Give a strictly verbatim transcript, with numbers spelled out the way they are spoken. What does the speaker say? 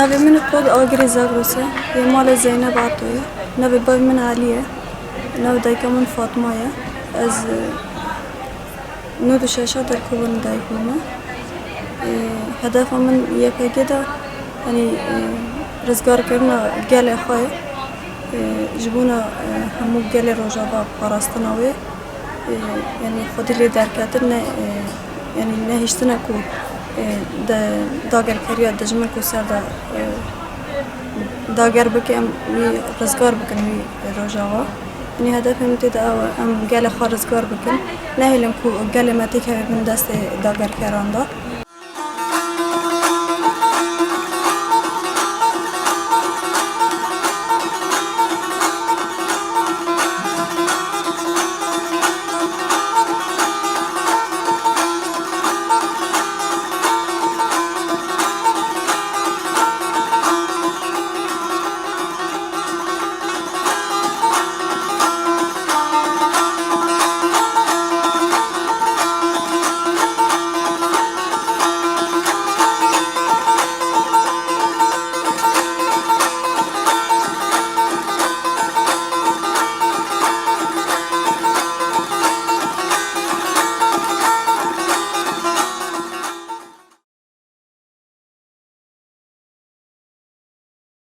Navê min Qod Agirê Zagros e. Yê malê Zeynep Ato ye. Navê bavê min Elî ye. Navê dayika min Fatma ye. Ez, e, nod û şeş a derkovana dayik bûme. E, hedefa min Y P G de, yanî, e, rizgarkirina gelê xwe ye. E, ji bona, e, hemû gelê Rojava parastina wê. E, yanî xwedî lê derketin ne, e, yanî nehiştine ku, e, de dagerkeriya dijmin ku ser de, e, dager bike, em wî rizgar bikin wî Rojava. Yanî hedefê min tê de ew e, em gelê xwe rizgar bikin. Nehêlin ku gelê me têkeve bin destê dagerkeran de.